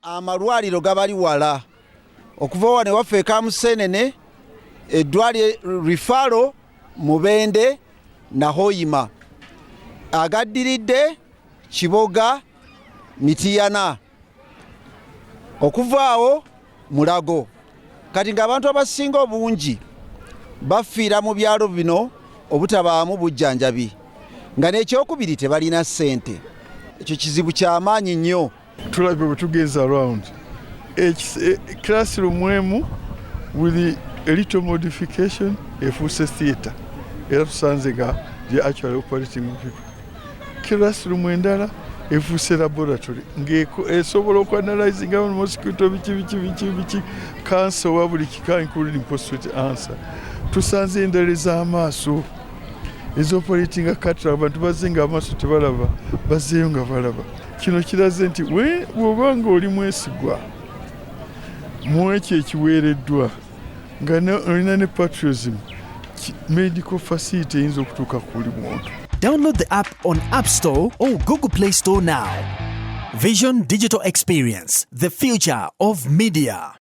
Amalwaliro gabali wala okuva wano ewaffe e Kamusenene, eddwaliro referral Mubende na Hoima, agaddiridde Kiboga, Mitiyana, okuva awo Mulago. Kati ng'abantu abasinga obungi bafiira mu byalo bino obutabaamu bujjanjabi, nga n'ekyokubiri tebalina ssente. Ekyo kizibu kyamaanyi nnyo. Tulabye bwe tugenza round classroom emu with a little modification efuuse theatre, era tusanze nga they actually operating people. Classroom endala efuuse laboratory ng'esobola okuanalyzinga mosquito, biki biki biki biki, cancer owa buli kika, including prostate cancer. Tusanze endala ez'amaaso ezoperatinga cataract, abantu bazze nga amaaso tebalaba, bazzeeyo nga balaba. Kino kiraze nti bw'oba nga oli mwesigwa mu ekyo ekiweereddwa, nga olina ne patriotism, medical facility eyinza okutuuka ku buli muntu. Download the app on App Store or Google Play Store now. Vision Digital Experience, the future of media.